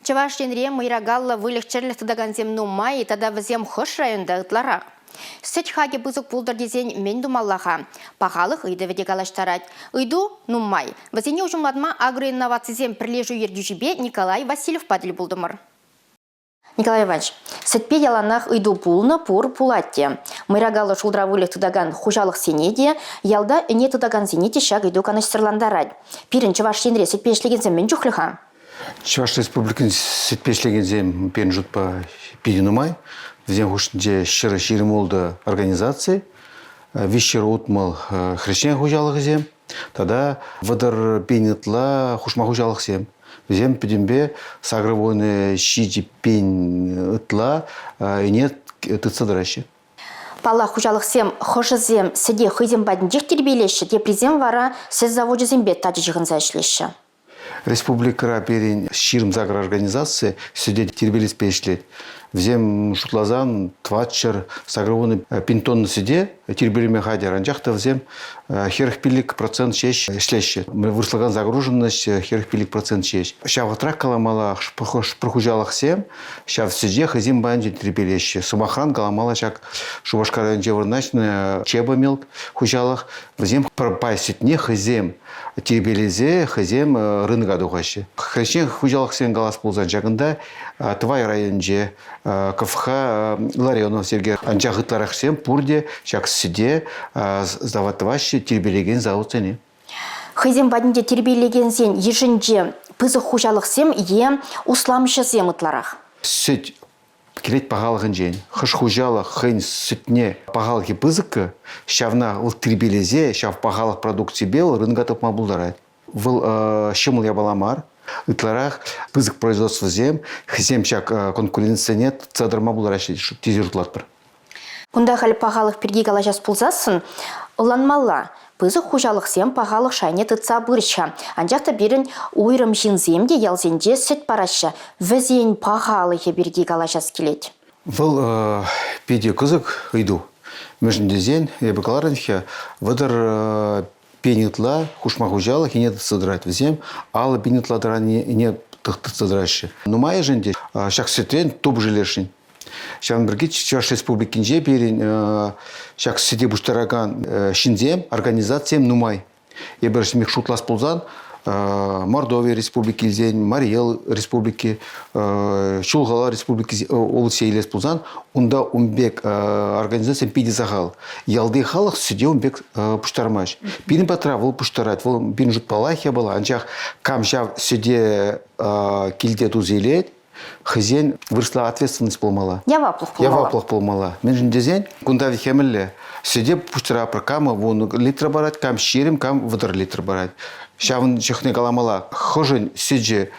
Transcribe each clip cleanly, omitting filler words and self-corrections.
Чӑваш Енре мӑйракаллӑ выльӑх-чӗрлӗх тытакансем нумай тата вӗсем хӑш районта ытларах? Сӗт хакӗ пысӑк пултӑр тесен мӗн тумалла-ха? Пахалӑх ыйтӑвӗ те калаҫтарать. Ыйту нумай. Вӗсене уҫӑмлатма Агроинновацисем пӗрлешӳ ертӳҫипе Николай Васильевпа тӗл пултӑмӑр. Николай Иванович, сӗтпе яланах ыйту пулнӑ, пур, пулать те. Мӑйракаллӑ шултра выльӑх тытакан хуҫалӑхсене те, ялта ӗне тытакансене те ҫак ыйту канӑҫсӑрлантарать. Пирӗн Чӑваш Енре сӗтпе ӗҫлекенсем мӗн чухлӗ-ха? Чӑваш Республикин сӗтпе ӗҫлекенсем пирӗн шутпа питӗ нумай. Вӗсен хушшинче 126 организаци, 360 хресчен хуҫалӑхӗсем тата 30 пин ытла хушма хуҫалӑхсем. Вӗсем пӗтӗмпе 87 пин ытла ӗне тытса тӑраҫҫӗ. Паллах, хуҫалӑхсем хӑшӗсем сӗте хӑйсем патӗнчех тирпейлеҫҫӗ, теприсем вара сӗт завочӗсемпе тачӑ ҫыхӑнса ӗҫлеҫҫӗ. Республикӑра пирӗн 28 организаци сӗте тирпейлеспе ӗҫлет. Вӗсем шутласан 480 пин тонна сӗте тирпейлеме хатӗр, анчах та вӗсем 45% ҫеҫ ӗҫлеҫҫӗ. Вырӑслакан загруженность 45% ҫеҫ. Ҫав вӑхӑтрах каламалла, хӑш-пӗр хуҫалӑхсем ҫав сӗте хӑйсем патӗнче тирпейлеҫҫӗ. Сӑмахран каламалла ҫак Шупашкар районӗнче вырнаҫнӑ Чебомилк хуҫалӑх. Вӗсем пӗр пай сӗтне хӑйсем тирпейлесе хӑйсем рынока тухаҫҫӗ. Хресчен хуҫалӑхсем калас пулсан ҫакӑнта Тӑвай районӗнче КФХ Ларионов Сергей анчах ытларахсем пурте ҫак сӗте завод тӑваҫҫӗ тирпейлекен заводсене. Хӑйсем патӗнче тирпейлекенсен йышӗнче пысӑк хуҫалӑхсем е усламҫӑсем ытларах. Сӗт килет пахалӑхӗнчен. Хӑш хуҫалӑх хӑйӗн сӗтне пахалӑхӗ пысӑккӑ, ҫавна вӑл тирпейлесе ҫав пахалӑх продукципе вӑл рынка тупма пултарать. Вӑл ҫӑмӑл япала мар. Ытларах пысӑк производствӑсем хӑйсем ҫак конкуренцине тытса тӑрма пултараҫҫӗ тесе шутлатпӑр. Кунта халь пахалӑх пирки калаҫас пулсассӑн ӑнланмалла. Пысӑк хуҫалӑхсем пахалӑх шайне тытса пырӗҫ-ха. Анчах та пирӗн уйрӑм ҫынсем те ялсенче сӗт параҫҫӗ. Вӗсен пахалӑхӗ пирки калаҫас килет. Вӑл питӗ кӑсӑк ыйту. Мӗншӗн тесен, эпӗ каларӑм-ха, 30 пин ытла хушма хуҫалӑх ӗне тытса тӑрать. Вӗсем 50 пин ытла ӗне тытса тӑраҫҫӗ. Нумайӑшӗ ӗнтӗ ҫак сӗтрен тупӑш илесшӗн. Ҫавӑн пирки Чӑваш Республикинче пирӗн ҫак сӗте пуҫтаракан ҫынсем, организацисем нумай. Эпир ҫимӗк шутлас пулсан, Мордови Республики илсен, Марий Эл Республики, Чулхала Республики области илес пулсан, унта ун пек организацисем питӗ сахал. Ялти халӑх сӗте ун пек пуҫтармасть. Пирӗн патра вӑл пуҫтарать, вӑл пирӗн шутпалах япала, анчах кам ҫав сӗте килте туса илет, хӑйсен вырӑсла ответственность пулмалла. Яваплӑх пулмалла. Яваплӑх пулмалла. Мӗншӗн тесен кунта хемӗлле сӗте пуҫтарапӑр. Кам 10 литр парать, кам 20, кам 30 литр парать. Ҫавӑн чухне каламалла, хӑшӗн сӗчӗ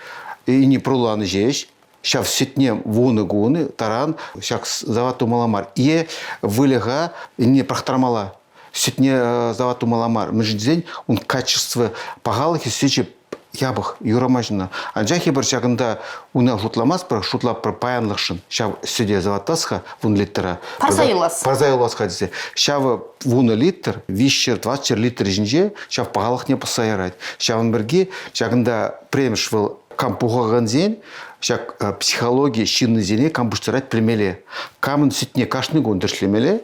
ини пруланӑ ҫеҫ, ҫав сӗтне 10 кун таран ҫак завод тумалла мар. Е выльӑха не пӑрахтармалла. Сӗтне завод тумалла мар. Мӗншӗн тесен ун качество пахалӑхӗ сӗчӗ япӑх, юрамасть ӑна. Анчах эпир ҫакӑнта уна шутламастпӑр, шутлатпӑр паянлӑхшӑн. Ҫав сӗте заводтас-ха 10 литра. Парса юлас. Парса юлас-ха тесе. Ҫав 10 литр, 300-400 литр ҫинче ҫав пахалӑхне пӑсса ярать. Ҫавӑн пирки ҫакӑнта премӗш вӑл кам пухакансен ҫак психологи ҫыннисене кам пуҫтарать пӗлмелле. Камӑн сӗтне кашни кун тӗрӗслемелле,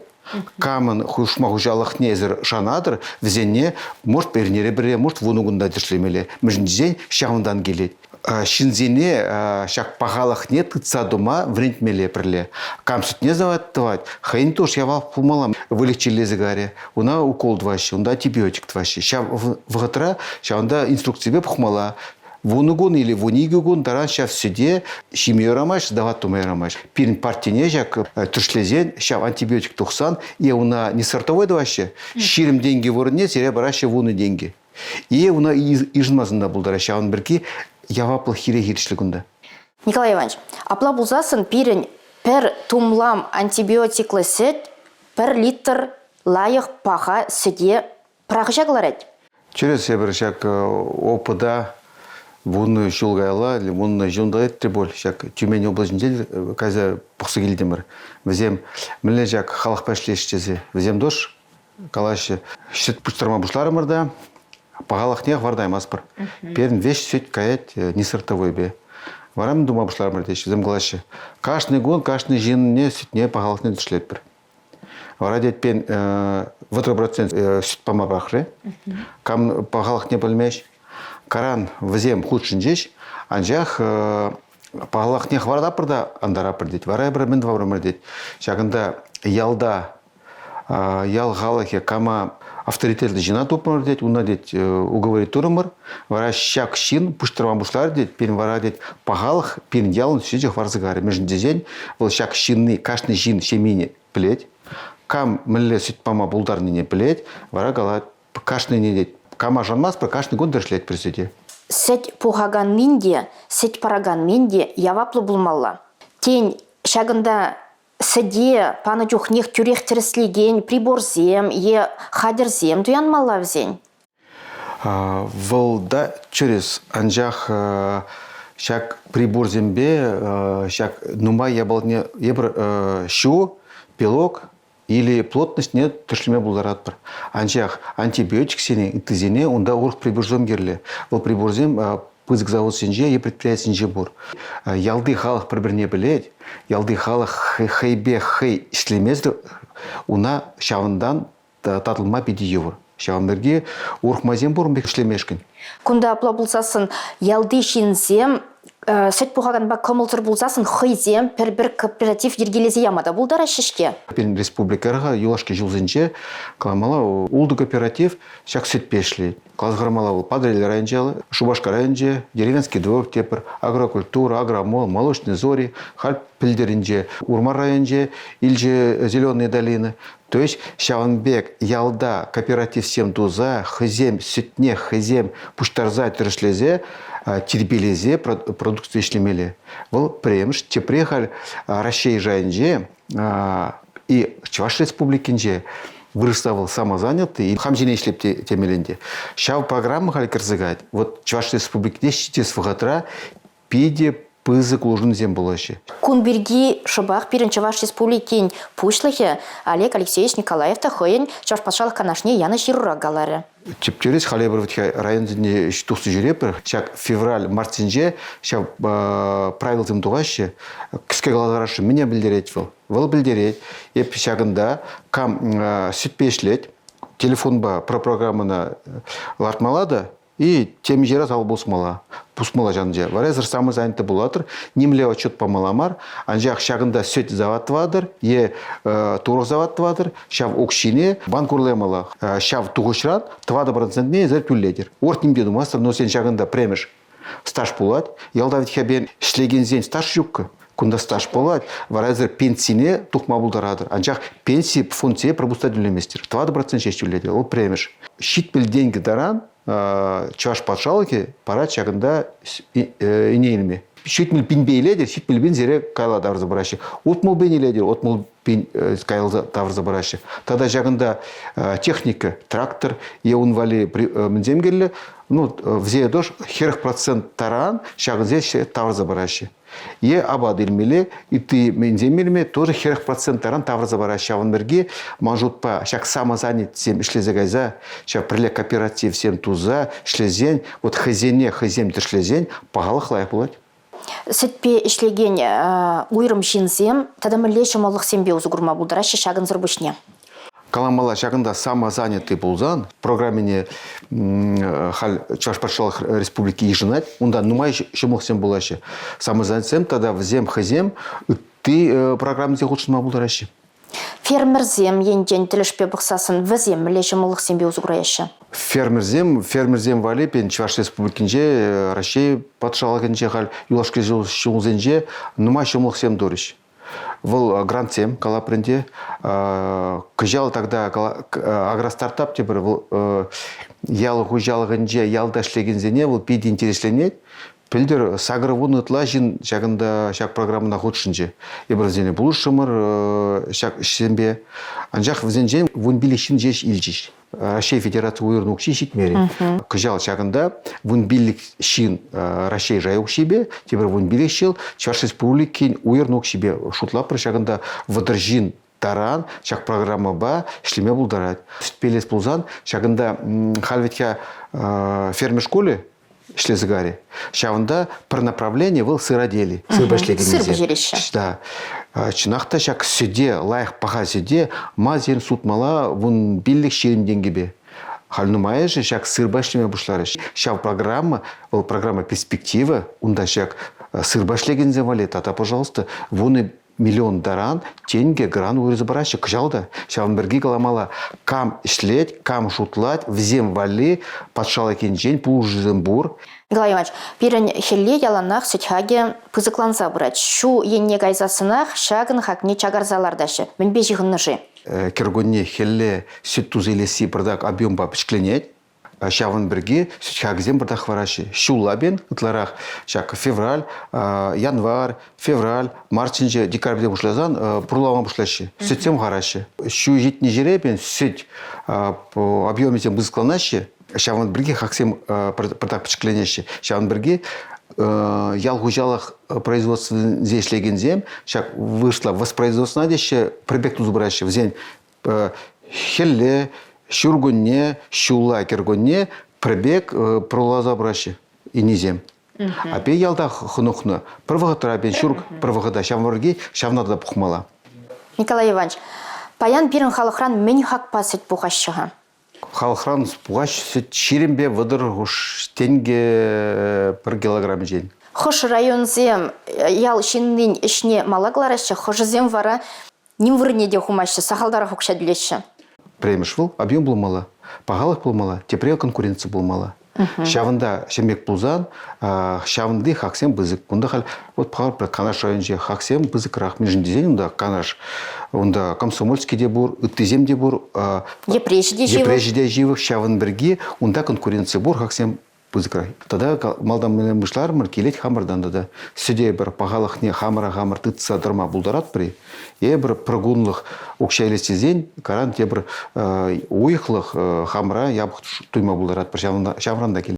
камӑн хушма хуҫалӑхне эсир шанатӑр, вӗсене, может, эрнере пӗрре, может, 10 кунта тӗрӗслемелле. Мӗншӗн тесен ҫавӑнтан килет. Ҫынсене ҫак пахалӑхне тытса тума вӗрентмелле пӗрле. Кам сӗтне тӑвать, хӑйӗн туш явап пулмалла. Выльӑх чирлесе карӗ, уна укол тӑваҫҫӗ, унта антибиотик тӑваҫҫӗ. Ҫав вӑхӑтра ҫавӑнта инструкципе пӑхмалла. 10 кун или 12 кун таран ҫав сӗте ҫиме юрамасть, сдавать тума юрамасть. Пирӗн партине ҫак тӗрӗслесен, ҫав антибиотик тухсан, е уна не сортовой тӑваҫҫӗ, 20 тенкӗ вырӑнне сире параҫҫӗ 10 тенкӗ. Е уна йышӑнмасан та пултараҫҫӗ. Ҫавӑн пирки яваплӑх хире хирӗҫле кунта. Николай Иванович, апла пулсассӑн пирӗн пӗр тумлам антибиотиклӑ сӗт 1 литр лайӑх паха сӗте пӑрахӑҫа кӑларать. Тӗрӗс эпир ҫак опыта 10 ҫул каялла, 10 ҫулта иртрӗ пуль, ҫак Тюмень облаҫӗнчен кайса пӑхса килтӗмӗр. Вӗсем мӗнле ҫак халӑхпа ӗҫлеҫҫӗ тесе. Вӗсем тоже калаҫҫӗ. Сӗт пуҫтарма пуҫларӑмӑр та пахалӑхне хӑвартаймастпӑр. Пирӗн веҫ сӗт каять не сортовойпе. Вара мӗн тума пуҫларӑмӑр теҫҫӗ. Вӗсем калаҫҫӗ. Кашни кун кашни ҫынне сӗтне пахалӑхне тӗрӗслетпӗр. Вара тетпен 30% сӗт пама пӑрахрӗ. Кам пахалӑхне пӗлмест. Каран вӗсем хутшӑнчӗҫ, анчах пахалӑхне хӑваратпӑр та антаратпӑр тет. Вара эпир мӗн тӑвапӑр тет. Ҫакӑнта ялта ял халӑхӗ кама авторитетлӑ ҫынна тупмӑр тет, уна тет уговорить турӑмӑр. Вара ҫак ҫын пуҫтарма пуҫларӗ тет, пирӗн вара тет пахалӑх пирӗн ялӑн сӳчӗ хӑварса карӗ. Мӗншӗн тесен вӑл ҫак ҫынни кашни ҫын ҫемйине пӗлет, кам мӗнле сӗт пама пултарнине пӗлет, вара калать, кашнине тет, кама шанмастпӑр, кашни кун тӗрӗслетпӗр сӗте. Сӗт пухаканнин те, сӗт параканнин те яваплӑ пулмалла. Тен, ҫакӑнта сӗте панӑ чухнех тӳрех тӗрӗслекен приборсем е хатӗрсем туянмалла вӗсен? Вӑл та тӗрӗс, анчах ҫак приборсемпе ҫак нумай япалине эпир ҫу, белок или плотностьне тӗрӗслеме пултаратпӑр. Анчах антибиотиксене, ыттисене унта урӑх приборсем кирлӗ. Вӑл приборсем пысӑк заводсенче е предприятисенче пур. Ялти халӑх пӗр-пӗрне пӗлет, ялти халӑх хӑйпе хӑй ӗҫлемесӗр уна ҫавӑнтан татӑлма питӗ йывӑр. Ҫавӑн пирки урӑх майсем пур ун пек ӗҫлемешкӗн. Кунта апла пулсассӑн ялти ҫынсем сӗт пухаканпа кӑмӑлсӑр пулсассӑн хӑйсем пӗр-пӗр кооператив йӗркелесе яма та пултараҫҫӗ-ҫке. Пирӗн республикӑра юлашки ҫулсенче каламалла ултӑ кооператив ҫак сӗтпе ӗҫлет. Каласа вӑл Патӑрьел районӗнче, Шупашкар районӗнче, Деревенский двор тепӗр, Агрокультура, Агромол, Молочные зори, халь пӗлтӗрӗнче Урмар районӗнче илчӗ Зеленые долины. То есть ҫавӑн пек ялта кооперативсем туса хӑйсем сӗтне хӑйсем пуҫтарса тӗрӗслесе тирпейлесе продукци ӗҫлемелле. Вӑл пӗрремӗш, тепре халь Раҫҫей шайӗнче и Чӑваш Республикинче вырӑсла вӑл самозанятый, и хам ҫине ӗҫлеп темелле ӗнтӗ. Ҫав программа халь кӗрсе каять. Вот Чӑваш Республикине ҫитес вӑхӑтра питӗ пысӑк улшӑнусем пулаҫҫӗ. Кун пирки шӑпах пирӗн Чӑваш Республикин Пуҫлӑхӗ Олег Алексеевич Николаев та хӑйӗн Чӑваш Патшалӑх Канашне янӑ ҫырура каларӗ. Тӗп-тӗрӗс халӗ эпир районсене тухса ҫӳретпӗр. Ҫак февраль-мартсенче ҫав правилӑсем тухаҫҫӗ. Кӗске каласа мӗне пӗлтерет вӑл? Вӑл пӗлтерет, эп ҫакӑнта кам сӗтпе ӗҫлет, телефонпа про программӑна лартмалла та и темиҫе раз ал пусмалла. Пусмалла ҫанче. Вара эсӗр самозанятый пулатӑр, нимле отчет памалла мар, анчах ҫакӑнта сӗт завод тӑватӑр е турӑх завод тӑватӑр, ҫав укҫине банк урлаймалла. Ҫав тухӑҫран 4%-не эсӗр тӳлетӗр. Урӑх ним те тумастӑр, но сен ҫакӑнта премӗш стаж пулать. Ялта вӗт хӗпен ӗҫлекенсен стаж ҫуккӑ. Кунта стаж пулать, вара эсӗр пенсине тухма пултаратӑр. Анчах пенси фондсене пропуста тӳлеместӗр. 4% ҫеҫ тӳлетӗр. Вӑл премӗш. 70 тенкӗ таран Чӑваш патшалӑхӗ парать ҫакӑнта ӗне илме. 70 пинпе илетӗр, 70 пин сире кайла тавӑрса параҫҫӗ. 60 пин илетӗр, 60 пин каялла тавӑрса параҫҫӗ. Тата ҫакӑнта техника, трактор е ун валли мӗнсем кирлӗ, ну, вӗсене тоже 40% таран ҫакӑнсем тавӑрса параҫҫӗ. Е апат илмелле, ытти мӗнсем илме тоже 40% таран тавӑрса параҫҫӗ. Ҫавӑн пирки ман шутпа ҫак самозанятсем ӗҫлесе кайса, ҫав пӗрле кооперативсем туса ӗҫлесен, вот хӑйсене хӑйсем тӗшлесен пахалӑх лайӑх пулать. Сӗтпе ӗҫлекен уйрӑм ҫынсем тата мӗнле ҫӑмӑллӑхсемпе усӑ курма пултараҫҫӗ ҫакӑнсӑр пуҫне? Каламалла, ҫакӑнта самозанятый пулсан программине халь Чӑваш Патшалӑх Республики йышӑнать. Унта нумай ҫӑмӑллӑхсем пулаҫҫӗ. Самозанятсем тата вӗсем хӑйсем ытти программӑсене хутшӑнма пултараҫҫӗ. Фермерсем енчен тӗлӗшпе пӑхсассӑн вӗсем мӗнле ҫӑмӑллӑхсемпе усӑ кураяҫҫӗ? Фермерсем, фермерсем валли пирӗн Чӑваш Республикинче, Раҫҫей патшалӑхӗнче халь юлашки ҫулсенче нумай ҫӑмӑллӑхсем турӗҫ. Вӑл грантсем калапӑр ӗнтӗ. Кӑҫал тогда агростартап тепӗр вӑл ял хуҫалӑхӗнче ялта ӗҫлекенсене вӑл питӗ интересленет. Пӗлтӗр 80 ытла ҫын ҫакӑнта ҫак программӑна хутшӑнчӗ. Эпир вӗсене пулӑшрӑмӑр ҫак ӗҫсемпе. Анчах вӗсенчен 15 ҫын ҫеҫ илчӗҫ. Раҫҫей Федераци уйрӑм укҫи ҫитмерӗ. Кӑҫал ҫакӑнта 15 ҫын Раҫҫей шай укҫипе, тепӗр 15 ҫул Чӑваш Республикин уйрӑм укҫипе шутлатпӑр. Ҫакӑнта 30 ҫын таран ҫак программӑпа ӗҫлеме пултарать. Сӗтпе илес пулсан, ҫакӑнта халь вӗт-ха фермер шкулӗ. ӗҫлесе карӗ. Ҫавӑнта пӗр направлени вӑл сыродели, сырпа ӗҫлекеннисем. Сыр пӗҫереҫҫӗ. Да. Чӑнах та ҫак сӗте, лайӑх паха сӗте мазин сутмалла 15 ҫирӗм тенкӗпе. Халь нумайӑшӗ ҫак сырпа ӗҫлеме пуҫларӗҫ. Ҫав программа, вӑл программа перспектива, унта ҫак сырпа ӗҫлекенсем валли тата, пожалуйста, 10 миллион таран тенкӗ грант уйӑрса параҫҫӗ кӑҫал та. Ҫавӑн пирки каламалла, кам ӗҫлет, кам шутлать, вӗсем валли патшалӑх енчен пулӑшусем пур. Николай Иванович, пирӗн хӗлле яланах сӗт хакӗ пысӑкланса пырать. Ҫу енне кайсассӑнах ҫакӑн хакне чакарса лартаҫҫӗ. Мӗнпе ҫыхӑннӑ-ши? Кӗркунне хӗлле сӗт туса илесси пӑртак объемпа пӗчӗкленет. Ҫавӑн пирки сӗт хакӗсем пӑртак хӑвараҫҫӗ. Ҫулла пен ытларах ҫак февраль, январь, февраль, мартсенче декабрьте пуҫласан пурлама пуҫлаҫҫӗ. Сӗтсем хараҫҫӗ. Ҫу ҫитнӗ ҫӗре пен сӗт объемӗсем пысӑкланаҫҫӗ. Ҫавӑн пирки хаксем пӑртак пӗчӗкленеҫҫӗ. Ҫавӑн пирки ял хуҫалӑх производствинче ӗҫлекенсем ҫак вырӑсла воспроизводствӑна теҫҫӗ, пӗр пек туса пыраҫҫӗ. Вӗсен хӗлле, ҫуркунне, ҫулла, кӗркунне пӗр пек пӑруласа пыраҫҫӗ инисем. Апе ялта хӑнӑхнӑ. Пӗр вӑхӑтра апе ҫур пӗр вӑхӑта ҫавӑн ҫавна та пухмалла. Николай Иванович, паян пирӗн халӑхран мӗн хакпа сӗт пухаҫҫӗ-ха? Халӑхран пухаҫ сӗт ҫирӗмпе 30 хуш тенкӗ пӗр килограмӗнчен. Хӑш районсем ял ҫыннин ӗҫне мала кӑлараҫҫӗ, хӑшӗсем вара ним вырӑнне те хумаҫҫӗ, сахалтарах укҫа тӳлеҫҫӗ. Пӗрремӗш вӑл объем пулмалла, пахалӑх пулмалла, тепре конкуренци пулмалла. Ҫавӑнта ҫемьек пулсан, ҫавӑнти хаксем пысӑк. Кунта халь вот Канаш районӗнче хаксем пысӑкрах. Мӗншӗн тесен унта Канаш, унта Комсомольски те пур, ыттисем те пур. Йӗпреҫ те ҫывӑх. Йӗпреҫ те ҫывӑх. Ҫавӑн пирки унта конкуренци пур, хаксем пысӑкрах. Тата малтан мӗн пуҫларӑмӑр, килет хамӑртан тата. Сӗте пӗр пахалӑхне хамӑра хамӑр тытса тӑрма пултаратпӑр-и? Эпир пӗр кунлӑх укҫа илес тесен, каран тепӗр уйӑхлӑх хамӑра япӑх туйма пултаратпӑр. Ҫавран та килет.